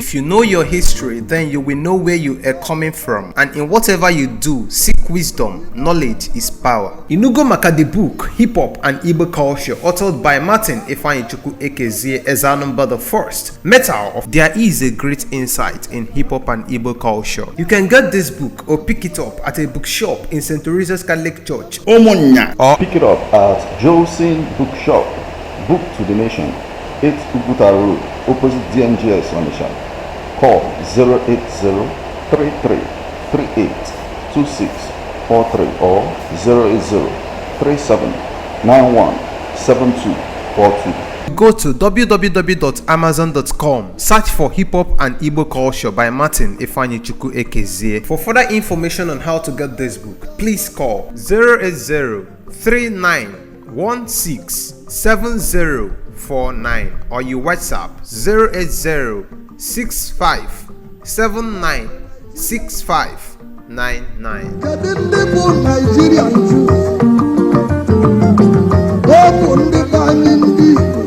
If you know your history, then you will know where you are coming from. And in whatever you do, seek wisdom. Knowledge is power. Inugo maka the book, Hip Hop and Igbo Culture, authored by Martin Ifeanyichukwu Ekezie Ezanumba the First. Metal of There is a great insight in hip hop and Igbo culture. You can get this book or pick it up at a bookshop in St. Teresa's Catholic Church Ụmụnnya. Or Pick it up at Jolson Bookshop, Book to the Nation, 8 Uguta Road, opposite DMGS Onitsha. Call 080 33 38 26 43 or 080 37 91 72 42. Go to www.amazon.com, search for Hip Hop and Igbo Culture by Martin Ifeanyichukwu Ekezie. For further information on how to get this book, please call 080 3916 7049 or you WhatsApp 080 65 79 65 99. Kedu ndị bụ Naijiria nju? Ọ bụ ndị be anyị, ndị Igbo,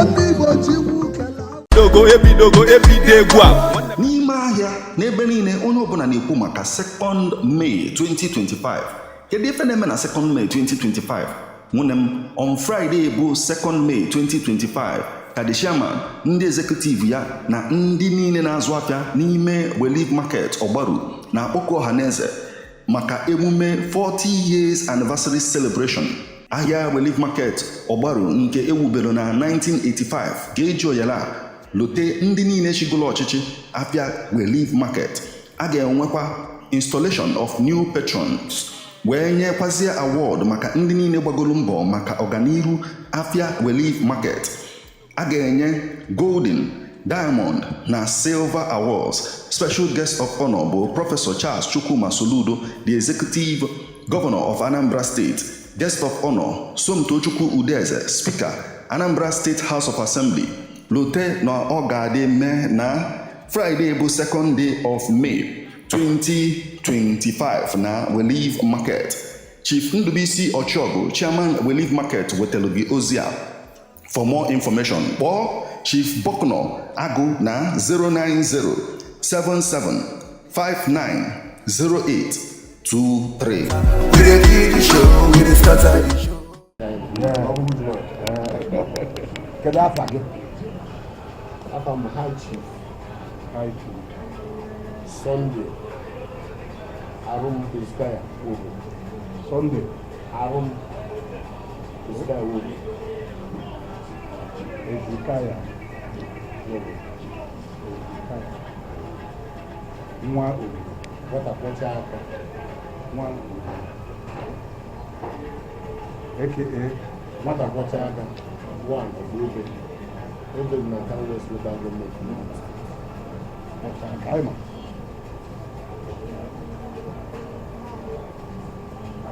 ndị Igbo Chikwu kele. Dogo ebidogo ebido egwu a. N'ime ahịa n'ebe niile, onye ọbụla na-ekwu maka 2nd May 2025. Kedu ife na-eme na 2nd May 2025? Nwunye m, on Friday bụ 2nd May 2025 ka the chairman, ndị executive ya na ndị niile na-azụ afịa n'ime Relief Market Ọgbaru na-akpọkọ ọha na eze maka emume 40 years anniversary celebration. Ahịa Relief Market Ọgbaru nke ewubere na 1985 ga-eji oyala lote ndị niile chigolo ọchịchị afịa Relief Market. A ga-enwekwa installation of new patrons, wee nyekwazie award maka ndị niile gbagoro mbọ maka ọganihu afịa Relief Market. A ga-enye golden, diamond na silver awards. Special guest of honor bụ Professor Charles Chukwuma Soludo, the Executive Governor of Anambra State. Guest of honor, Somtochukwu Udeze, Speaker, Anambra State House of Assembly. Lote na ọ ga-adị mee na Friday bụ 2nd day of May 2025 na Relief Market. Chief Ndubisi Ọchịọgụ, Chairman, Relief Market, wetara gị ozi a. For more information, kpọọ Chief Bokno Agụ na 090 77 59 08 23. We dey kill the show, we dey scatter the show. Kedu afa gị? Afa m High Chief High Chief Sunday Arum Hezekiah Wogo. Sunday Arum Hezekiah Wogo. Ezikaya Wogo. Ezikaya nwa obodo. Nwata kwọcha aka. Nwa obodo, aka Nwata kwọcha aka. One of Obe. Obe dị na Town West Local Government Unit. Kwọcha aka anyị ma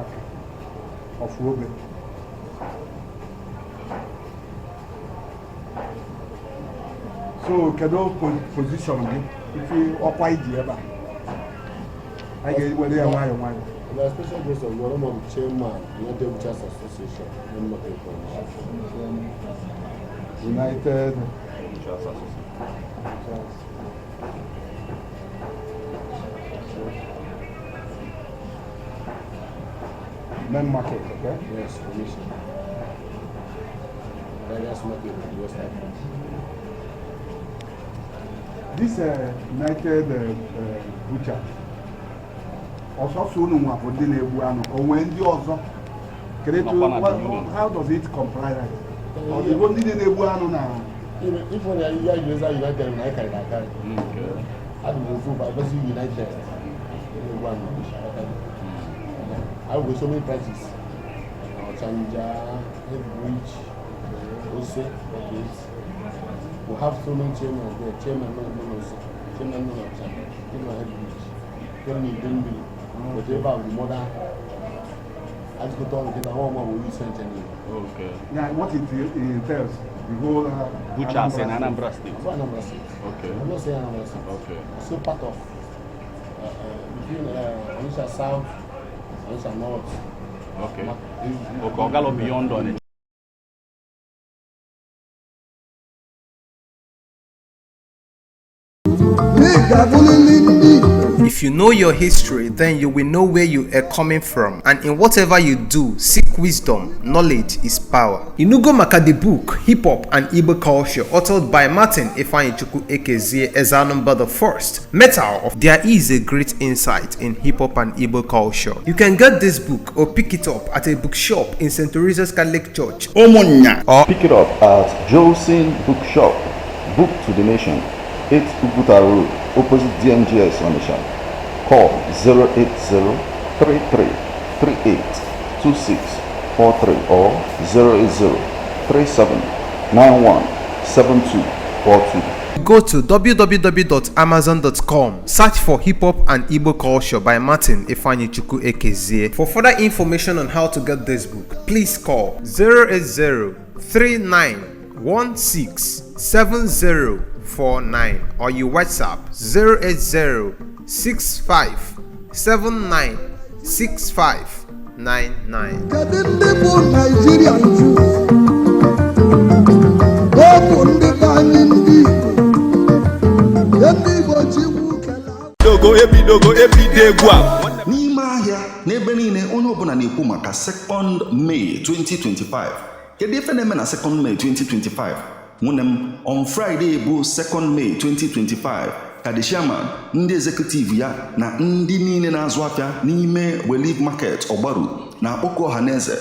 aka ọfụ obe. So kedu position gị, ife ọkwa iji ebe a? Anyị ga-ewere ya nwayọọ nwayọọ. My special guest of God, I'm chairman, United Butchers Association, Main Market Commission. United Butchers Association. Main Market, okay? Yes, commission. Various market in West Africa. This United Butchers, ọsọsọ unu nwa bụ ndị na-egbu anụ, o nwee ndị ọzọ? Kedu etu how does it comply? Ọ bụ ndị na-egbu anụ na If only ya use United na anyị karịrị akarị. Adị m ofu ba gosi United. Na-egbu anụ. I go so many branches. Ochanja, Head Bridge, Ose, Market. We have so many chairmen there. Chairman no no Ose, chairman no Ochanja, chairman Head Bridge, chairman Idembili. But ebe a bụ mother. Ajikọta ọnụ kịta nwa ọma bụ onye isi nche niile. Okay. Yeah, what it entails, the whole Butchers in Anambra State. It's not Anambra State. Okay. I'm not saying Anambra State. Okay. It's still part of between Onitsha South, Onitsha North. Okay. Okay. Ogalo beyond Onitsha. Ga-abụrịrị ndị Igbo. If you know your history, then you will know where you are coming from. And in whatever you do, seek wisdom. Knowledge is power. Inugo Maka the book, Hip Hop and Igbo Culture, authored by Martin Ifeanyichukwu Ekezie Ezanumba the First. Metal of There is a great insight in hip hop and Igbo culture. You can get this book or pick it up at a bookshop in St. Teresa's Catholic Church Ụmụnnya. Or Pick it up at Jolson Bookshop, Book to the Nation, 8 Uguta Road, opposite DMGS Onitsha. Call 080 33 38 26 43 or 080 37 91 72 42. Go to www.amazon.com, search for Hip Hop and Igbo Culture by Martin Ifeanyichukwu Ekezie. For further information on how to get this book, please call 080 3916 7049 or you WhatsApp 080 65 79 65 99. Kedu ndị bụ Naijiria nju? Ọ bụ ndị be anyị ndị Igbo. Ndị Igbo Chukwu kele. Dogo ebidogo ebido egwu a. N'ime ahịa n'ebe niile, onye ọbụla na-ekwu maka 2nd May 2025. Kedu ife na-eme na 2nd May 2025? Nwunye m, on Friday bụ 2nd May 2025 ka the chairman, ndị executive ya na ndị niile na-azụ afịa n'ime Relief Market Ọgbaru na-akpọkọ ọha na eze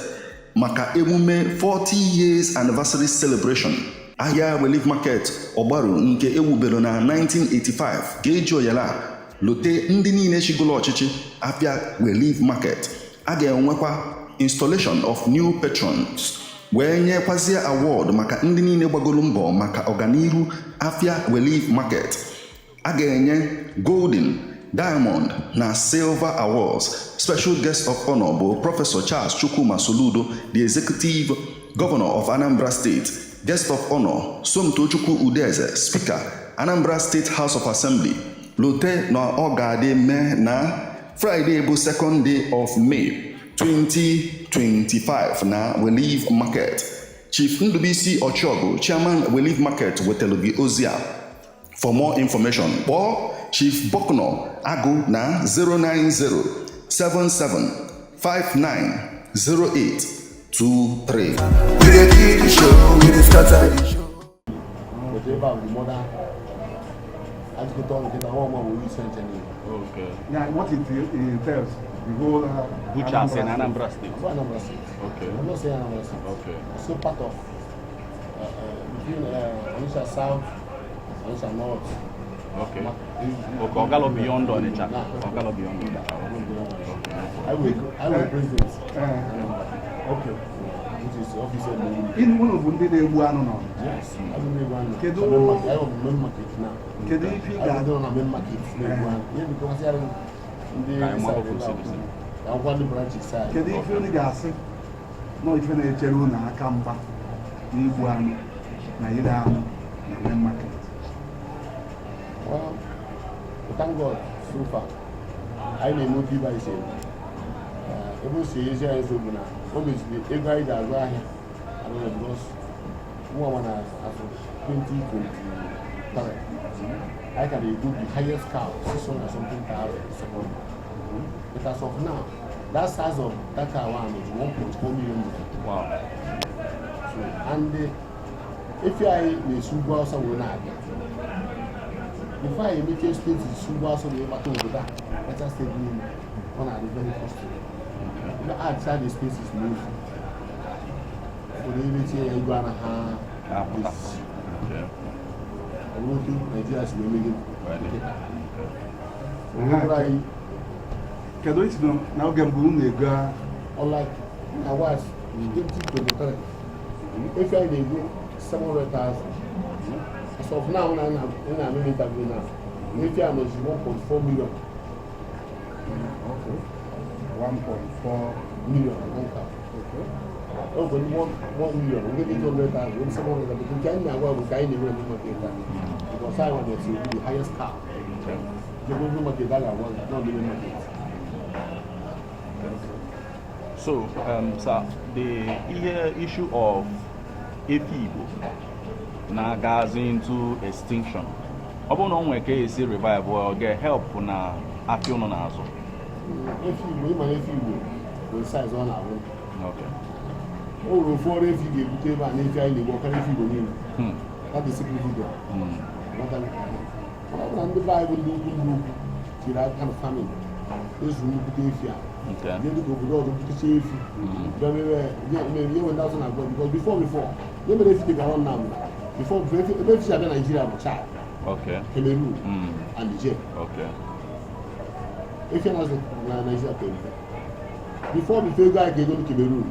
maka emume 40 years anniversary celebration. Ahịa Relief Market Ọgbaru nke ewubere na 1985 ga-eji oyala lote ndị niile chigolo ọchịchị afịa Relief Market. A ga-enwekwa installation of new patrons, wee nyekwazie award maka ndị niile gbagoro mbọ maka ọganihu afịa Relief Market. A ga-enye golden, diamond na silver awards. Special guest of honor bụ Prọfesọ Charles Chukwuma Soludo, the executive governor of Anambra State. Guest of honor, Somtochukwu Udeze, Speaker, Anambra State House of Assembly. Lote na ọ ga-adị mee na Friday bụ 2nd day of May 2025 na Relief Market. Chief Ndubuisi Ọchịọgụ, Chairman, Relief Market, wetara gị ozi a. For more information, kpọọ Chief Bokno Agụ na 090 77 59 08 23. We dey kill the show, we dey scatter the show. But ebe a bụ mother ajikọta ọnụ kịta nwa ọma bụ isi nche niile. Okay. Yeah, what it entails, the whole Butchers in Anambra State. Ọ bụ Anambra State. Okay. I'm not saying Anambra State. Okay. So part of between Onitsha South, Onitsha North. Okay. Okay, Ogalo beyond Onitsha. Ogalo beyond Onitsha. I will president. Okay. Which is office of the In unu bụ ndị na-egbu anụ nọ. Yes. I will be one. Kedu- I will main market now. Kedu ife ị I ga will do na main market na-egbu anụ. Ihe because ya ndị Ka anyị mara side ofu si. ka akwụkwọ ndị branches side. Kedu ife unu ga-asị nọ ife na-echere unu aka mgba n'igbu anụ na ire anụ na main market? Well, we thank God so far. Anyị na-eme otu ibe anyị si eme. Ebe o si ezi anyị nsogbu na o meziri ego anyị ji azụ ahịa abụghị because nwa nwa na afọ 2023 anyị ka na-ego the highest cow 600 and something thousand second. But as of now, that size of that cow one is 1.4 million naira. So, and efi anyị na-esi ugwu Awụsa wee na-abịa. Before anyị emechie steeti si ugwu Awụsa wee bata obodo a kacha steeti niile, ọ na-adị very costly. You add the expenses n'ofu ụfọdụ emechie ya ego anaghị Na-apụta. esi. Okay. Ọ bụrụ otu Naijiria si wee megide Wee dị. nkịta. Ọ bụrụ anyị Kedu isi n'oge mbụ unu ego? Unlike na was 2023, efi anyị na-ego 700,000. As of now, na na na na interview now, efi a nọzi 1.4 million. Okay. 1.4 million one cow. Okay. O nwere 1 million, onwe 800,000, onwe 700,000, but nke anyị na-agwa bụ nke anyị na-ere na market a, because anyị nwa na-esi the highest cow. Jebe ndị market a ga-agwa gị na ọ market. So, sir, the ihe issue of efi Igbo na-agazi into extinction. Ọ bụrụ na o nwere ka esi revive, ọ ga-help na afịa ụnụ na-azụ. Efi Igbo, ịma na efi Igbo nwere size ọ na-abụ. O nwere ofu ọrụ efi ga-ebute ebe a na efi anyị na-egbu ọkara efi Igbo niile. That is secret video. Ghọtara? Mana ọ bụ na ndị be anyị bụ ndị ukwu tiri aka na farming, ezu nnukwute efi a, ihe dịka obodo ọzọ butecha efi bịa mewe ihe ihe ndị Awụsa na-agwa, because before ihe mere efi dị ka run now, before ebe efi si abịa Naijiria bụ Chad, Cameroon and Niger. Efi a na-azụ na Naijiria pere mpe before ego anyị ka ego ndị Cameroon.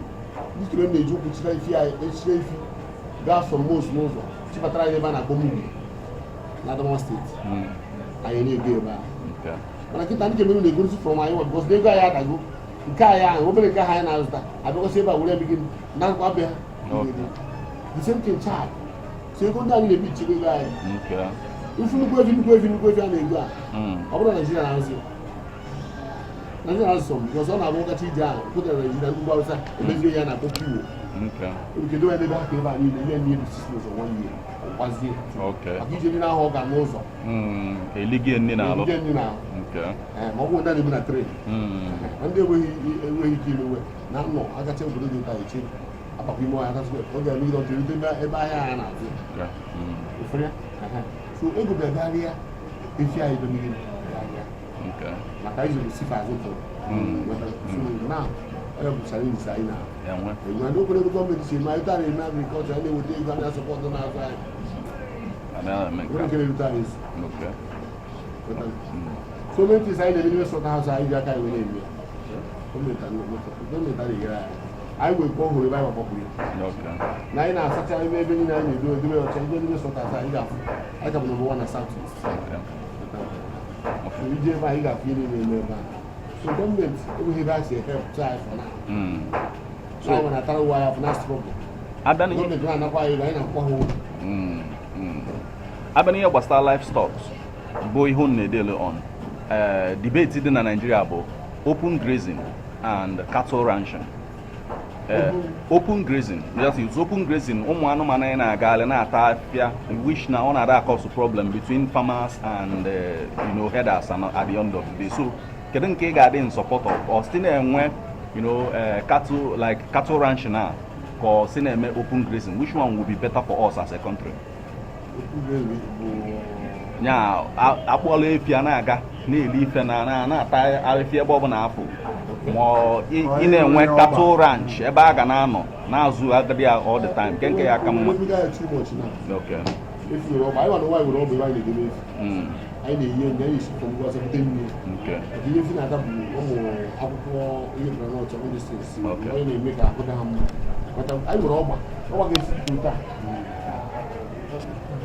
Ndị Cameroon na-eji ụkwụ chịta efi anyị, echire efi gaa some months n'ụzọ, chibatara anyị ebe a na-akpọ Mubi na Adamawa Steeti. Anyị na-ego ebe ahụ. Mana kịta, ndị Cameroon na-egosi from anyị nwa, because na ego anyị adago. Nke anyị ahụ, obere nke ahụ anyị na-azụta, abịakwasị ebe a were ebe gịnị na-akwa bịa. The same thing Chad. So ego ndị anyị na-ebi ichebe ego anyị. Ifu nnukwu efi, nnukwu efi, nnukwu efi a na-ego a, ọ bụrụ na Naijiria na-azụ, Naijiria na-azụ some, because ọ na-abụ ọkacha ije ahụ kwụtara Naijiria, ndị ugwu Awụsa emezie ya na-akpọ piwo. Nke dowe n'ebe ha ka ebe a niile ihe niile 6 months or one year, ọkwazie maka ije ndị ahụ ọ ga n'ụzọ. Eligie nne na-alụ. Eligie nne na-alụ. Ee, ma ọ bụrụ ndị a na-ebu na train. Ma ndị enweghị ike imewe na nnọ agacha obodo dị ụta eche abakwa ime ọhịa gasị, ọ ga-emegide ọtụ erute ebe ahịa ha na-azụ. Ụfọdụ ya. Ehe. So ego bịa garịa, efi anyị domigide garịa maka anyị zụrụ sifa azụ ụfọdụ. So now, ọ ya bụ challenges anyị na enwe. Enwe ndị okwere ebe gọọmenti si eme anyị taa na-eme agriculture, anyị na-eweta ego, anyị na-asupport na-azụ anyị. Anaghị eme nke nwere a. nke na-erute anyị nso. So many things anyị na-eme n'ime slaughter house, anyị ji aka anyị wee na-eme ya. Gọọmenti adịghị anyị, anyị nwere nke ọhụrụ ebe anyị gbapụrụ ya. Na anyị na-asacha ebe ebe niile anyị na-edo edobe ọcha. Ije n'ime slaughter house, anyị ga-afụ anyị ka bụ number one na South East. So ije ebe anyị ga-afụ ihe niile na-eme ebe a. So gọọmenti enweghị ebe a si help tụ anyị for now. So anyị na-atara ụwa anyị afụ na struggle. Abịa n'ihe Gọọmenti na-anakwa anyị ego, anyị na-akwụkwa ha ụgwọ. Abịa n'ihe gbasara livestock bụ ihe unu na-edele on, debate dị na Nigeria bụ open grazing and cattle ranching. Open grazing, just use open grazing, ụmụ anụmanụ anyị na-agagharị na-ata afịa, which na ọ na-ada cause problem between farmers and herders, and at the end of the day, so kedu nke ị ga-adị in support of? Or site na-enwe cattle, like cattle ranching a, ka ọ si na-eme open grazing? Which one will be better for us as a country? Open grazing bụ Nya akpọla efi a na-aga na-eli ife na na-ata ahịfịa ebe ọbụla afọ, ma ọ ị na-enwe cattle ranch ebe a ga na-anọ na-azụ agadi ya all the time, nke ya aka mma? Ebiga ya too much now. Efi nwere ọgba, anyị nwa na nwaanyị nwere ọgba ebe anyị na-edebe efi. Anyị na-eyi enyi, anyị esi from ugwu bute mmiri. Maka ihe efi na-ata bụ ụmụ akwụkwọ, ihe groundnut, all these things. Onye na-eme ka ahụ dị ha mma. Maka anyị nwere ọgba, ọgba ga-esi taa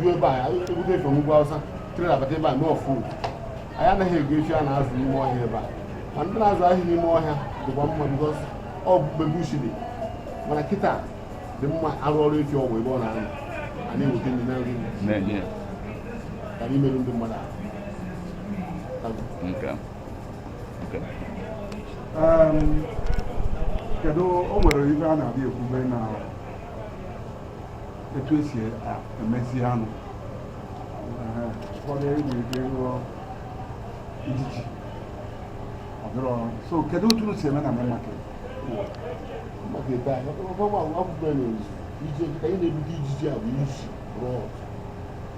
ju ebe a, anyị ebute efi ugwu Awụsa, trailer abata ebe a mee ọfụ. Anyị anaghị ego efi a na-azụ n'ime ọhịa ebe a, ma ndị na-azụ ahịa n'ime ọhịa dịkwa mma, because ọ bụ ebe bush dị. Mana kịta dị mma arụ ọrụ efi ọgwụ ebe ọ na-anọ, a na-eweta ndị na nri na-enye ya. Ka imerụ ndị mmadụ ahụ. Okay. Kedu o nwere ife a na-abịa ekwube na etu esi emezi anụ? Ehe, ụfọdụ enwere ike ịghọ ijiji ọ dịrọ. So kedu otu unu si eme na main market? Market anyị, ọkwa akwụkwọ na-ezu ije ka anyị na-ebute ijiji a bụ isi rot,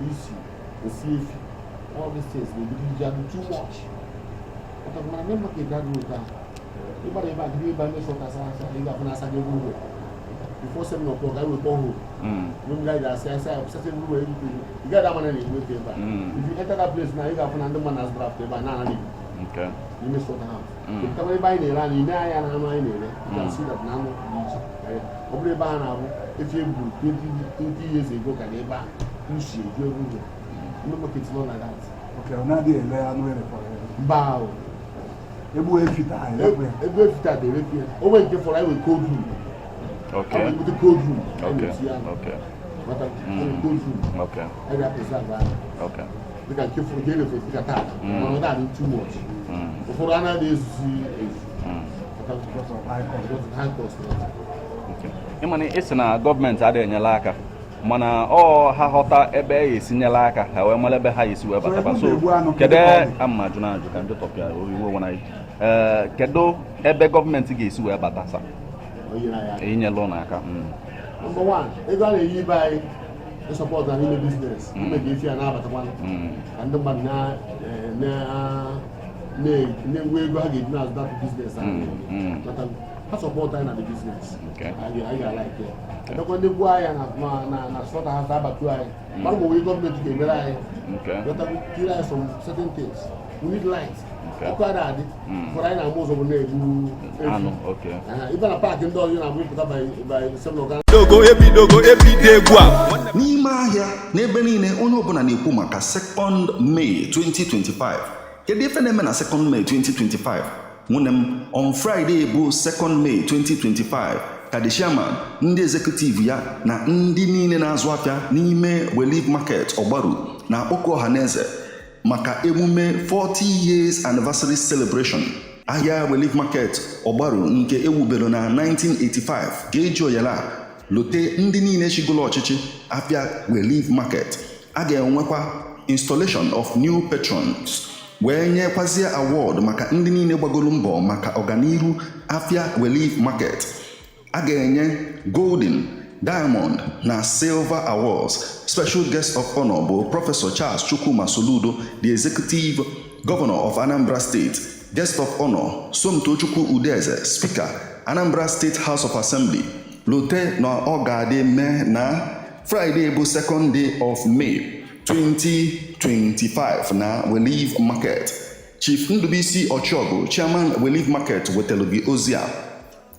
isi nsị efi, all these things na-ebute ijiji adị too much. Ọtọ mana main market adịghị otu ahụ. Ịgbara ebe a gịrị ebe a na-eso asa asa, ị ga-afụ na asa gị everywhere before 7 o'clock. Anyị wekwa ọhụrụ mmiri anyị ga-asị asị anyị asị everywhere, everywhere. Ị gaghị ama na na-enwe ebe a. If you enter that place na, ị ga-afụ na ndị mmadụ na-azụ draft ebe a na-ana Okay. n'ime slaughter house. Pụtakwa ebe anyị na-ere anụ, ị na-anya na anụ anyị na-ere, you can see that na anụ dị iche karịa. Ọ bụrụ ebe a na-abụ efi egburu 20 years ago ka na ebe a ushi eju everywhere. Ndị market nọ like that. Okay, ọ na-adịghị ele anụ erefọrọ ere? Mba ahụ. Egbu efi taa, erepụ ya? Ebe efi taa dị, erefu ya. O nwere nke fọrọ, anyị nwere cold room. Anyị nwere cold room anyị na-etinye anụ. Ghọta? Anyị nwere cold room. Anyị ga-preserve anụ. Dịka nke fọrọ, nke erefere dịka taa, mana ọ na-adị too much. Ụfọdụ anaghị ezuzi ezu. Ghọta? Because of high cost. Because of high cost. Okay. Ịma na ị sị na gọọmenti adịghị enyela aka. Mana ọ ha ghọta ebe e esinyela aka ha wee mara ebe ha esi wee bataba. Ebe So unu na-egbu anụ, kedu kedu ka ọ dị? Ama ajụ na ajụ ka njụ tọpịa iwe nwe anyị. Ee, kedu ebe gọọmenti ga-esi wee bata sa O nyere anyị aka. Enyela ụnụ aka? Number one, ego a na-enye ibe anyị ịsupport na n'ime business, ime ka efi a na-abatakwana, ka ndị mmadụ na-enwe ego ha ga-eji na-azụta business ahụ. Ghọtago? Ha support anyị na the business, anyị ga-alike ya. Abịakwa ndị gbuo ahịa na slaughter house, abatu anyị, mara ma onwe gọọmenti ga-emere anyị. Ghọtago? Tiri anyị some certain things. We need light. Ọkụ a na-adị ụfọdụ, anyị na-ama ụzọ bụ na-egbu efi. Anụ, okay. Aha, ibe na park ndị ọzọ na-abụ ịpụta by 7 o'clock. Dogo ebidogo ebido egwu a. N'ime ahịa n'ebe niile, onye ọbụla na-ekwu maka 2nd May 2025. Kedu ife na-eme na 2nd May 2025? Nwunye m, on Friday bụ 2nd May 2025 ka the chairman, ndị executive ya na ndị niile na-azụ afịa n'ime Relief Market Ọgbaru na-akpọkọ ọha na eze maka emume 40 years anniversary celebration. Ahịa Relief Market Ọgbaru nke ewubere na 1985 ga-eji oyala lote ndị niile chigolo ọchịchị afịa Relief Market. A ga-enwekwa installation of new patrons, wee nyekwazie award maka ndị niile gbagoro mbọ maka ọganihu afịa Relief Market. A ga-enye golden, diamond na silver awards. Special guest of honor bụ Professor Charles Chukwuma Soludo, the executive governor of Anambra State. Guest of honor, Somtochukwu Udeze, Speaker, Anambra State House of Assembly. Lote na ọ ga-adị mee na Friday bụ second day of May 2025 na Relief Market. Chief Ndubisi Ọchịọgụ, Chairman, Relief Market, wetara gị ozi a.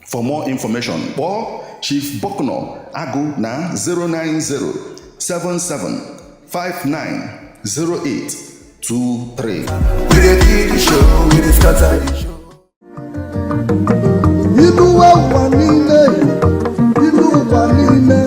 For more information, kpọọ Chief Bokno Agụ na 090 77 59 08 23. We dey kill the show, we dey scatter the show. Ilu ụwa niile, ilu ụwa niile,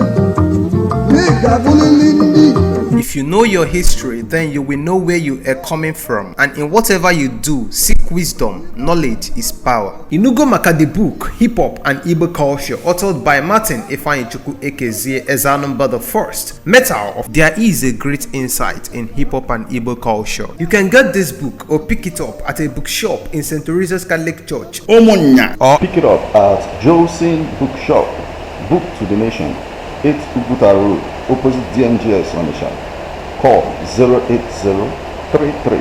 ị ga-abụrịrị ndị Igbo. If you know your history, then you will know where you are coming from. And in whatever you do, seek wisdom. Knowledge is power. Inugo maka the book, Hip Hop and Igbo Culture, authored by Martin Ifeanyichukwu Ekezie Ezanumba the First. Metal of There is a great insight in hip hop and Igbo culture. You can get this book or pick it up at a bookshop in St. Teresa's Catholic Church Ụmụnnya. Or Pick it up at Jolson Bookshop, Book to the Nation, 8 Uguta Road, opposite DMGS Onitsha. Call 080 33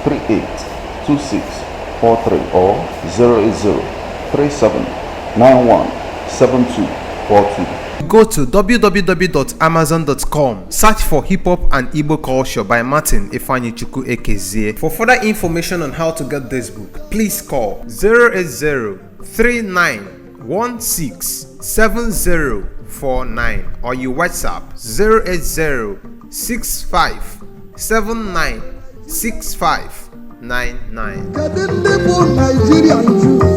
38 26 43 or 080 37 91 72 42. Go to www.amazon.com, search for Hip Hop and Igbo Culture by Martin Ifeanyichukwu Ekezie. For further information on how to get this book, please call 080 3916 7049 or you WhatsApp 080 65 79 65 99. Kedu ndị bụ Naijiria nju?